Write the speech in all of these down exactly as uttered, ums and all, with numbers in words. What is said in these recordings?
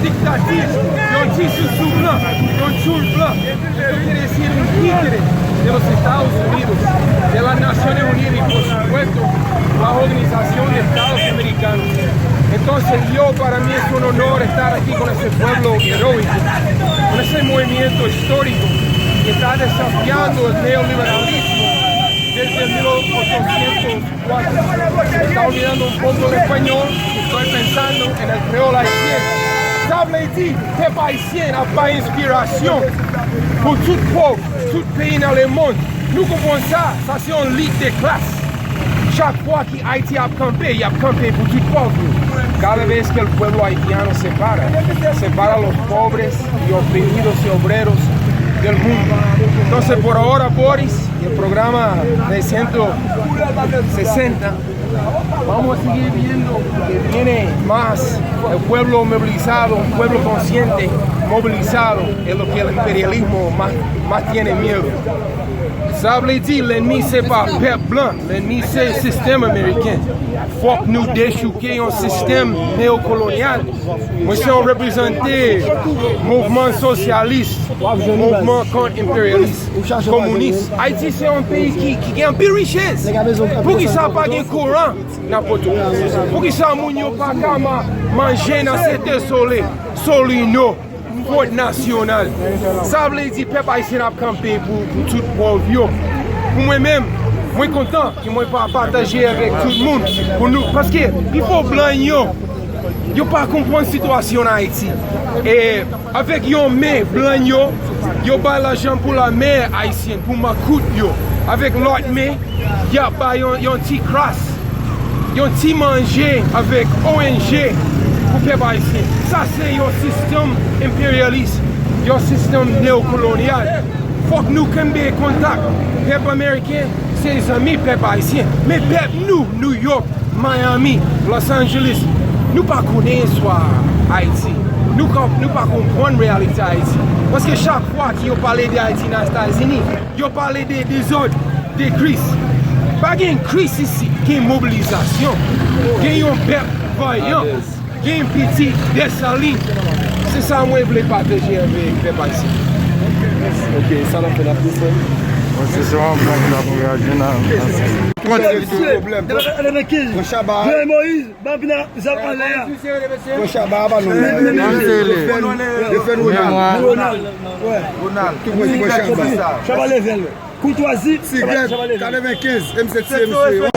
Yo di sou blan, yon tchoul blan, esto quiere decir un títere de los Estados Unidos, de las Naciones Unidas y por supuesto la Organización de Estados Americanos. Entonces yo, para mí es un honor estar aquí con ese pueblo heroico, con ese movimiento histórico que está desafiando el neoliberalismo desde mil ochocientos. Está olvidando un poco el español, estoy pensando en el creol haitiano. Sa vle di, pèp ayisyen ap bay enspirasyon pou tout pòv, tout peyi nan lemonn. Nou konprann sa, sa se yon lit de klas. Chak fwa ki Ayiti ap kanpe, y ap kanpe pou tout pòv yo. Cada vez que el pueblo haitiano se para, se para los pobres y oprimidos y obreros del mundo. Entonces, por ahora, Boris, y el programa trescientos sesenta, vamos a seguir viendo que viene más el pueblo movilizado, un pueblo consciente, movilizado, es lo que el imperialismo más, más tiene miedo. Sa vle di, lènmi se pa pèp blan, lènmi se sistèm ameriken. Fòk nou dechouke yon sistèm neokolonyal. Mwen se yon reprezante mouvman sosyalis, mouvman kont enperyalis, kominis. Ayiti se yon peyi ki, ki gen anpil richès. Poukisa pa gen kouran nan Pòtoprens? Poukisa moun yo pa ka ma-, manje nan Sètè Solèy, Solino, Front National? Sa vle di pèp ayisyen ap kanpe pou, pou tout pòv yo. Pou mwen menm, mwen kontan ke mwen pa pataje avèk tout moun pou nou, paske pifò blan yo, yo pa konprann sitiyasyon an Ayiti. E avèk yon men blan yo, yo bay lajan pou lame ayisyen, pou makout yo. Avèk lòt men, y ap bay yon, yon ti kras, yon ti manje avèk O N G pou pèp ayisyen. Sa se yon sistèm enperyalis, yon sistèm neokolonyal. Fòk nou kenbe kontak. Pèp ameriken se zanmi pèp ayisyen. Men pèp nou, New York, Miami, Los Angeles, nou pa konnen istwa Ayiti. Nou ka, nou pa konprann reyalite Ayiti. Paske chak fwa ke yo pale de Ayiti nan Etazini, yo pale de dezòd, de kris. Pa gen kris isit, gen mobilizasyon. Gen yon pèp vanyan. Gen piti Desalin. Se sa mwen vle pataje avèk pèp ayisyen. Ok, sa n ap fè, n ap desann. Bon, se sèlman prank la pou raje nan. Kont Pran Chaba. Jovenel Moïse, ban pina zam anlè a. Pran Chaba, ba nou. Yo fè nou, yo fè nou Ronald. Ronald. Ronald. Tout moun pran Chaba. Chaba leve l. Koutwazi. Ti Greg, katrevenkenz, M C T M C.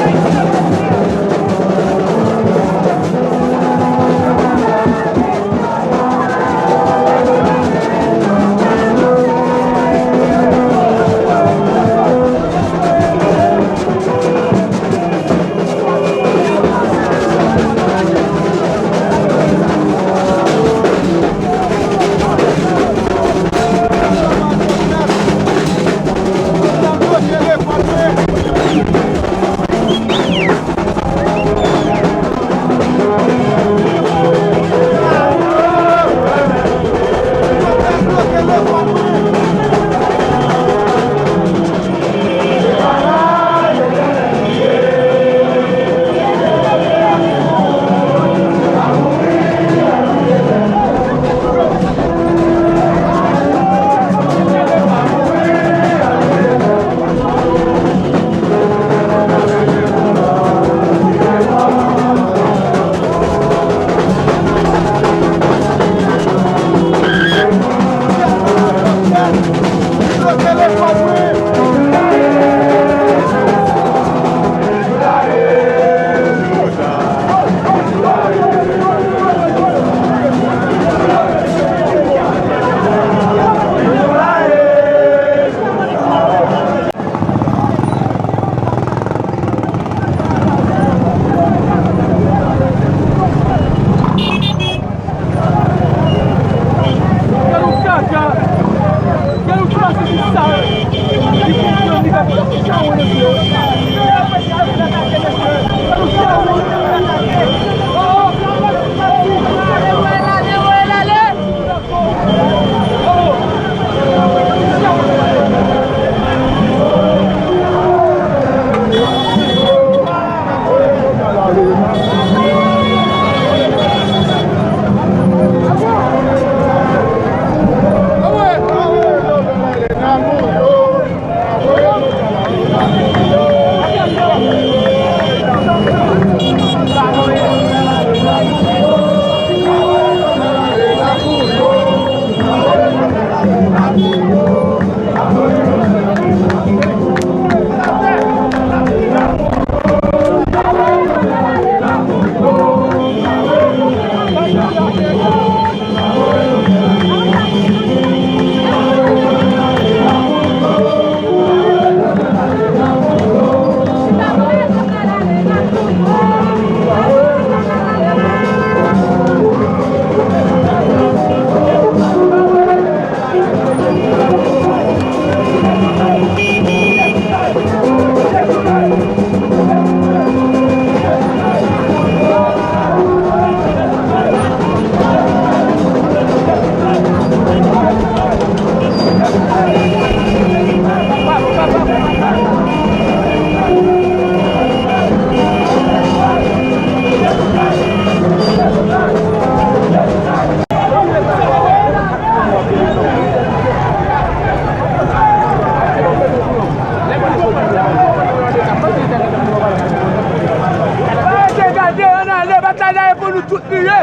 Tout li ye.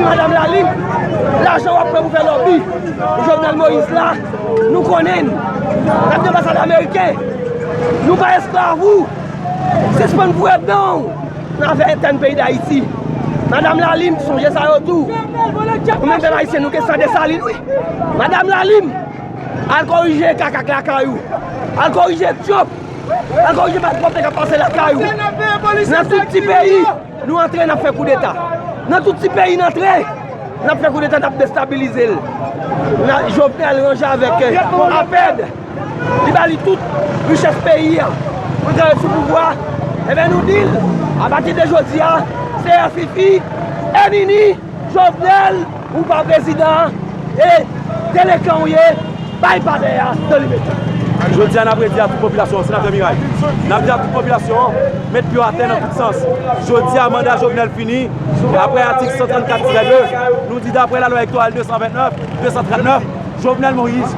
Madanm Lalime, lajan w ap pran pou fè lòbi pou Jovenel Moïse la, nou konnen n. N ap di anbasad ameriken, nou pa esklav ou. Sispann foure dan w nan afè entèn peyi Dayiti. Madanm Lalime, sonje sa yo tou. Nou menm pèp ayisyen, nou gen san Desalin, wi. Madanm Lalime, al korije kaka k lakay ou. Al korije dyòp. Al korije malpwòpte k ap pase lakay ou. Nan tout ti peyi, nou antre, n ap fè koudeta. Nan tout ti peyi n antre, n ap fè koudeta, n ap destabilize l. N a, Jovenel ranje avèk, eh, APED. Li ba li tout richès peyi a. Pou l ka ret sou pouvwa, enben, nou di l, apati de jodi a, se Fifi, Nini, Jovenel, ou pa prezidan an, e delenkan w ye, bay palè a, dan limete. Jodi a, n ap redi a tout popilasyon an, Senatè Miray. N ap di a tout popilasyon an, met pye w atè nan tout sans. Jodi a, manda Jovenel fini. Apre atik san trannkat tirè de, nou di daprè lalwa elektoral de san vennèf, de san trannèf, Jovenel Moïse.